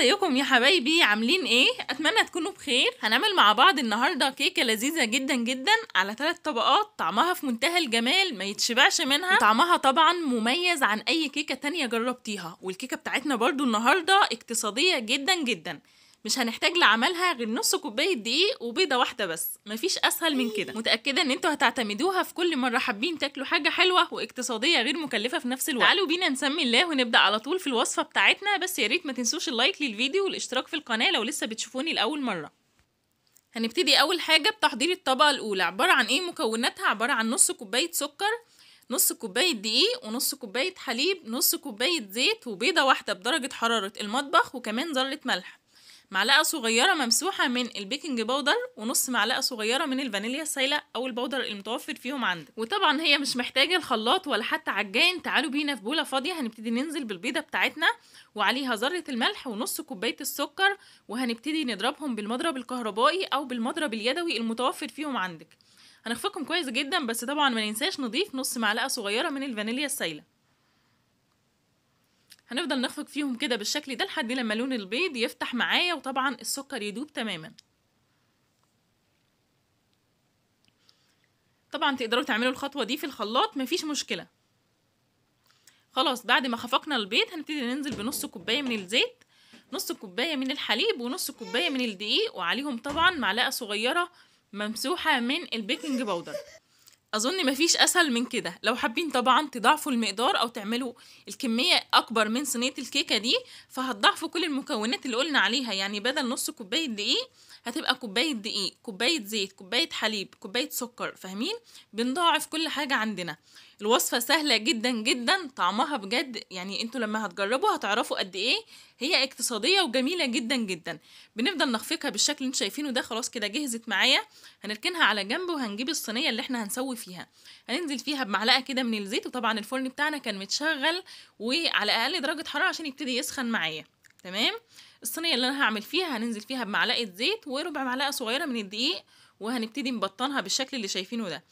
ازيكم يا حبايبي؟ عاملين ايه؟ اتمنى تكونوا بخير. هنعمل مع بعض النهارده كيكة لذيذة جدا جدا على 3 طبقات، طعمها في منتهى الجمال، ما يتشبعش منها، طعمها طبعا مميز عن اي كيكة تانية جربتيها. والكيكه بتاعتنا برضو النهارده اقتصادية جدا جدا، مش هنحتاج لعملها غير نص كوباية دقيق وبيضه واحدة بس، مفيش اسهل من كده. متاكدة ان انتوا هتعتمدوها في كل مرة حابين تاكلوا حاجة حلوة واقتصادية غير مكلفة في نفس الوقت. تعالوا بينا نسمي الله ونبدا على طول في الوصفة بتاعتنا، بس يا ريت ما تنسوش ال like للفيديو والاشتراك في القناة لو لسه بتشوفوني لاول مرة. هنبتدي اول حاجة بتحضير الطبقة الاولى. عبارة عن ايه مكوناتها؟ عبارة عن نص كوباية سكر، نص كوباية دقيق، ونص كوباية حليب، نص كوباية زيت، وبيضه واحدة بدرجة حرارة المطبخ، وكمان ذره ملح، معلقه صغيرة ممسوحة من ال baking powder، ونص معلقه صغيرة من الفانيليا السايله او ال powder المتوفر فيهم عندك. وطبعا هي مش محتاجه الخلاط ولا حتى عجان. تعالوا بينا في بوله فاضية هنبتدي ننزل بالبيضه بتاعتنا وعليها ذره الملح ونص كوباية السكر، وهنبتدي نضربهم بالمضرب الكهربائي او بالمضرب اليدوي المتوفر فيهم عندك. هنخفقهم كويس جدا، بس طبعا ما ننساش نضيف نص معلقه صغيرة من الفانيليا السايله. هنفضل نخفق فيهم كده بالشكل ده لحد لما لون البيض يفتح معايا وطبعا السكر يدوب تماما. طبعا تقدروا تعملوا الخطوة دي في الخلاط، مفيش مشكلة. خلاص بعد ما خفقنا البيض هنبتدي ننزل بنص كوباية من الزيت، نص كوباية من الحليب، ونص كوباية من الدقيق، وعليهم طبعا معلقة صغيرة ممسوحة من ال baking powder. اظن مفيش اسهل من كده. لو حابين طبعا تضاعفوا المقدار او تعملوا الكمية اكبر من صينية الكيكه دي، فهتضاعفوا كل المكونات اللي قلنا عليها. يعني بدل نص كوباية دقيق هتبقى كوباية دقيق، كوباية زيت، كوباية حليب، كوباية سكر. فاهمين؟ بنضاعف كل حاجة عندنا. الوصفة سهلة جدا جدا، طعمها بجد يعني انتوا لما هتجربوا هتعرفوا قد ايه هي اقتصادية وجميلة جدا جدا. بنفضل نخفقها بالشكل اللي انتوا شايفينه ده. خلاص كده جهزت معايا، هنركنها على جنب وهنجيب الصينية اللي احنا هنسوي فيها. هننزل فيها بمعلقه كده من الزيت، وطبعا الفرن بتاعنا كان متشغل وعلى اقل درجه حرارة عشان يبتدي يسخن معايا. تمام. الصينية اللي انا هعمل فيها هننزل فيها بمعلقه زيت وربع معلقه صغيرة من الدقيق، وهنبتدي نبطنها بالشكل اللي شايفينه ده.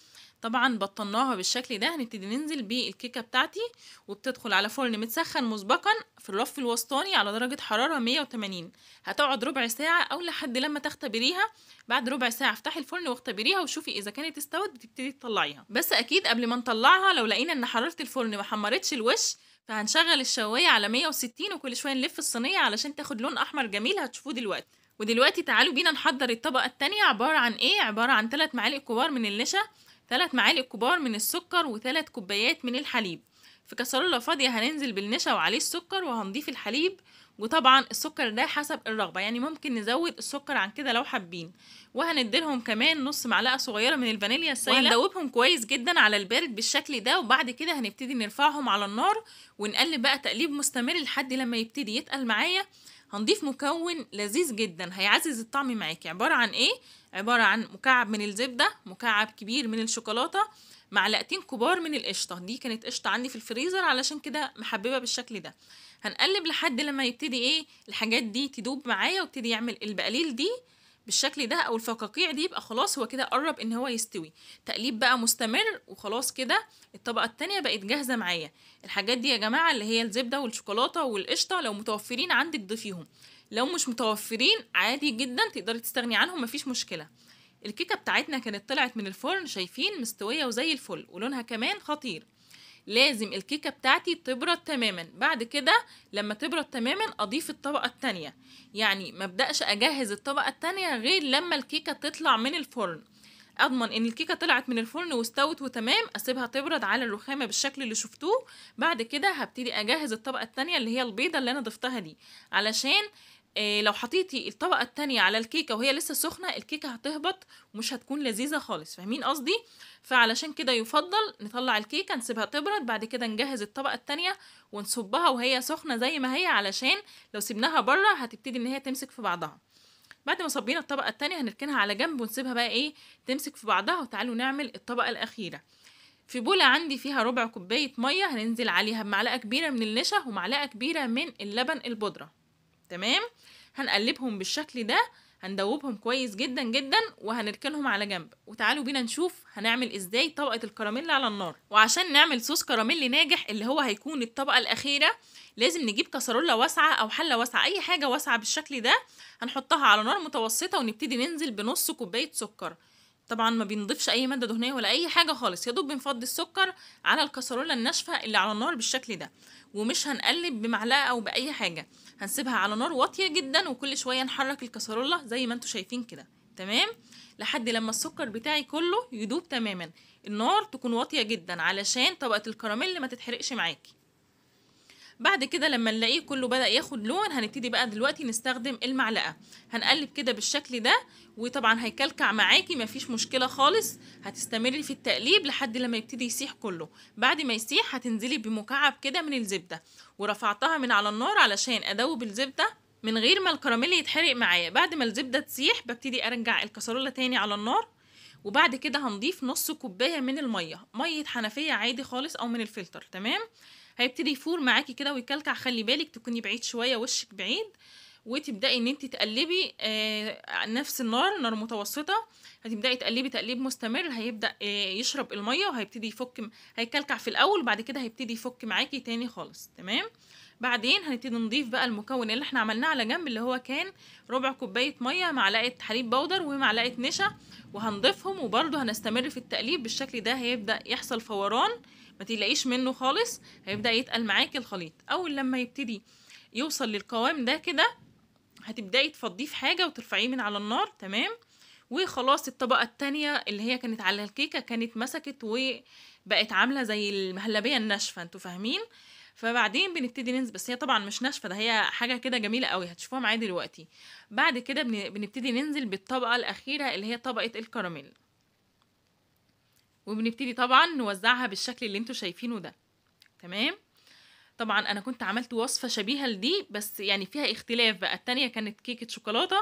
طبعا بطناها بالشكل ده. هنبتدي ننزل بالكيكه بتاعتي، وبتدخل على فرن متسخن مسبقا في الرف الوسطاني على درجه حرارة 180. هتقعد ربع ساعة او لحد لما تختبريها. بعد ربع ساعة افتحي الفرن واختبريها وشوفي اذا كانت استوت، بتبتدي تطلعيها. بس اكيد قبل ما نطلعها لو لقينا ان حرارة الفرن ما حمرتش الوش، فهنشغل الشوايه على 160 وكل شوية نلف الصينية علشان تاخد لون احمر جميل هتشوفوه دلوقتي. ودلوقتي تعالوا بينا نحضر الطبقة الثانية. عبارة عن ايه؟ عبارة عن 3 معالق كبار من النشا، 3 معالق كبار من السكر، و3 كوبايات من الحليب. في كسرولة فاضية هننزل بالنشا وعليه السكر، وهنضيف الحليب، وطبعا السكر ده حسب الرغبة، يعني ممكن نزود السكر عن كده لو حابين. وهنديلهم كمان نص معلقة صغيرة من الفانيليا السايلة، وهندوبهم كويس جدا على البارد بالشكل ده. وبعد كده هنبتدي نرفعهم على النار ونقلب بقى تقليب مستمر لحد لما يبتدي يتقل معايا. هنضيف مكون لذيذ جدا هيعزز الطعم معاكي. عبارة عن ايه؟ عبارة عن مكعب من الزبدة، مكعب كبير من الشوكولاتة، معلقتين كبار من القشطة. دي كانت قشطة عندي في الفريزر علشان كده محببة بالشكل ده. هنقلب لحد لما يبتدي ايه الحاجات دي تدوب معايا ويبتدي يعمل البقليل دي بالشكل ده او الفقاقيع دي، يبقى خلاص هو كده قرب ان هو يستوي. تقليب بقى مستمر، وخلاص كده الطبقة التانية بقت جاهزة معايا. الحاجات دي يا جماعة اللي هي الزبدة والشوكولاته والقشطه لو متوفرين عندك ضيفيهم، لو مش متوفرين عادي جدا تقدري تستغني عنهم مفيش مشكلة. الكيكه بتاعتنا كانت طلعت من الفرن شايفين مستوية وزي الفل، ولونها كمان خطير. لازم الكيكه بتاعتي تبرد تماما. بعد كده لما تبرد تماما اضيف الطبقة التانية، يعني ما ابداش اجهز الطبقة التانية غير لما الكيكه تطلع من الفرن. اضمن ان الكيكه طلعت من الفرن واستوت وتمام، اسيبها تبرد على الرخامه بالشكل اللي شفتوه. بعد كده هبتدي اجهز الطبقة التانية اللي هي البيضة اللي انا ضفتها دي، علشان لو حطيتي الطبقة التانية على الكيكه وهي لسه سخنة الكيكه هتهبط ومش هتكون لذيذة خالص. فاهمين قصدي؟ فعلشان كده يفضل نطلع الكيكه نسيبها تبرد، بعد كده نجهز الطبقة التانية ونصبها وهي سخنة زي ما هي، علشان لو سيبناها بره هتبتدي ان هي تمسك في بعضها. بعد ما صبينا الطبقة التانية هنركنها على جنب ونسيبها بقى ايه تمسك في بعضها. وتعالوا نعمل الطبقة الاخيرة. في بوله عندي فيها ربع كوباية مية، هننزل عليها بمعلقه كبيرة من النشا ومعلقة كبيرة من اللبن البودره. تمام. هنقلبهم بالشكل ده. هندوبهم كويس جدا جدا وهنركنهم على جنب. وتعالوا بينا نشوف هنعمل ازاي طبقة الكراميل على النار. وعشان نعمل صوص كراميل ناجح اللي هو هيكون الطبقة الأخيرة، لازم نجيب كسرولة واسعة او حلة واسعة، اي حاجة واسعة بالشكل ده، هنحطها على نار متوسطة ونبتدي ننزل بنص كوباية سكر. طبعا ما بنضيفش اي مادة دهنية ولا اي حاجة خالص، يا دوب بنفضي السكر على الكسرولة الناشفه اللي على النار بالشكل ده، ومش هنقلب بمعلقه او باي حاجة، هنسيبها على نار واطية جدا، وكل شوية نحرك الكسرولة زي ما انتم شايفين كده. تمام، لحد لما السكر بتاعي كله يدوب تماما. النار تكون واطية جدا علشان طبقه الكراميل ما تتحرقش معاكي. بعد كده لما نلاقيه كله بدأ ياخد لون، هنبتدي بقى دلوقتي نستخدم المعلقة، هنقلب كده بالشكل ده، وطبعا هيكلكع معاكي مفيش مشكلة خالص، هتستمري في التقليب لحد لما يبتدي يسيح كله. بعد ما يسيح هتنزلي بمكعب كده من الزبدة، ورفعتها من على النار علشان ادوب الزبدة من غير ما الكراميل يتحرق معايا. بعد ما الزبدة تسيح ببتدي ارجع الكسرولة تاني على النار، وبعد كده هنضيف نص كوباية من المية، مية حنفية عادي خالص او من الفلتر. تمام، هيبتدي يفور معاكي كده ويكلكع. خلي بالك تكوني بعيد شوية، وشك بعيد، وتبداي ان انت تقلبي نفس النار، نار متوسطه، هتبداي تقلبي تقليب مستمر. هيبدا يشرب المية وهيبتدي يفك، هيكلكع في الاول وبعد كده هيبتدي يفك معاكي تاني خالص. تمام، بعدين هنبتدي نضيف بقى المكون اللي احنا عملناه على جنب، اللي هو كان ربع كوباية مية، معلقه حليب بودر، ومعلقة نشا، وهنضيفهم، وبرده هنستمر في التقليب بالشكل ده. هيبدا يحصل فوران، ما تقلقيش منه خالص، هيبدا يتقل معاكي الخليط. اول لما يبتدي يوصل للقوام ده كده، هتبداي تفضيه في حاجة وترفعيه من على النار. تمام، وخلاص الطبقة التانية اللي هي كانت على الكيكه كانت مسكت وبقت عامله زي المهلبيه الناشفه، انتوا فاهمين. فبعدين بنبتدي ننزل، بس هي طبعا مش ناشفة، ده هي حاجة كده جميلة قوي هتشوفوها معايا دلوقتي. بعد كده بنبتدي ننزل بالطبقه الاخيرة اللي هي طبقه الكراميل، وبنبتدي طبعا نوزعها بالشكل اللي انتوا شايفينه ده. تمام، طبعا انا كنت عملت وصفه شبيهه لدي، بس يعني فيها اختلاف بقى. التانية كانت كيكة شوكولاتة،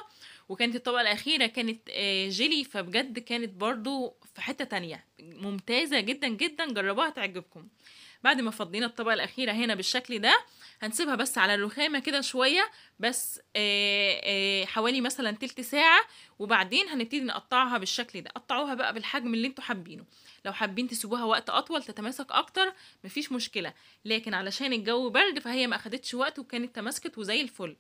وكانت الطبقة الاخيرة كانت جيلي، فبجد كانت برضو في حتة تانية ممتازة جدا جدا، جربوها تعجبكم. بعد ما فضينا الطبقة الاخيرة هنا بالشكل ده، هنسيبها بس على الرخامه كده شوية بس، حوالي مثلا تلت ساعة، وبعدين هنبتدي نقطعها بالشكل ده. قطعوها بقى بالحجم اللي انتوا حابينه، لو حابين تسيبوها وقت اطول تتماسك اكتر مفيش مشكلة، لكن علشان الجو برد فهي ما اخدتش وقت وكانت تماسكت وزي الفل.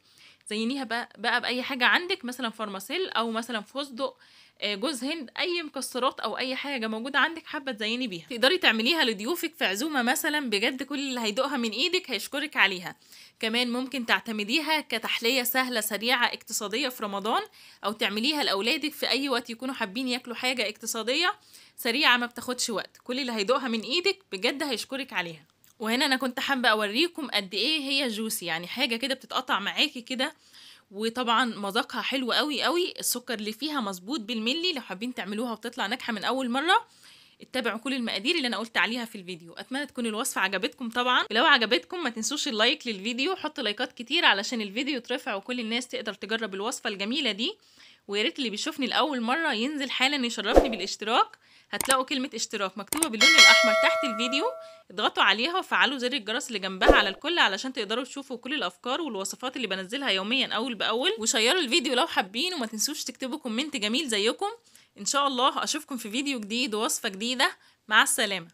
زينيها بقى باي حاجة عندك، مثلا فرماسيل او مثلا فستق، جوز هند، اي مكسرات او اي حاجة موجودة عندك حابة تزيني بيها. تقدري تعمليها لضيوفك في عزومة مثلا، بجد كل اللي هيدوقها من ايدك هيشكرك عليها. كمان ممكن تعتمديها كتحليه سهلة سريعة اقتصادية في رمضان، او تعمليها لاولادك في اي وقت يكونوا حابين ياكلوا حاجة اقتصادية سريعة ما بتاخدش وقت. كل اللي هيدوقها من ايدك بجد هيشكرك عليها. وهنا انا كنت حابة اوريكم قد ايه هي juicy، يعني حاجة كده بتتقطع معاكي كده، وطبعا مذاقها حلو قوي قوي، السكر اللي فيها مظبوط بالملي. لو حابين تعملوها وتطلع ناجحة من اول مرة، اتبعوا كل المقادير اللي انا قلت عليها في الفيديو. اتمنى تكون الوصفة عجبتكم طبعا، ولو عجبتكم ما تنسوش ال like للفيديو، حطوا لايكات كتير علشان الفيديو يترفع وكل الناس تقدر تجرب الوصفة الجميلة دي. ويا ريت اللي بيشوفني لاول مرة ينزل حالا يشرفني بالاشتراك. هتلاقوا كلمة اشتراك مكتوبة باللون الاحمر تحت الفيديو، اضغطوا عليها وفعلوا زر الجرس اللي جنبها على الكل علشان تقدروا تشوفوا كل الافكار والوصفات اللي بنزلها يوميا اول باول. وشيروا الفيديو لو حابين، وما تنسوش تكتبوا comment جميل زيكم. ان شاء الله اشوفكم في فيديو جديد ووصفه جديدة. مع السلامة.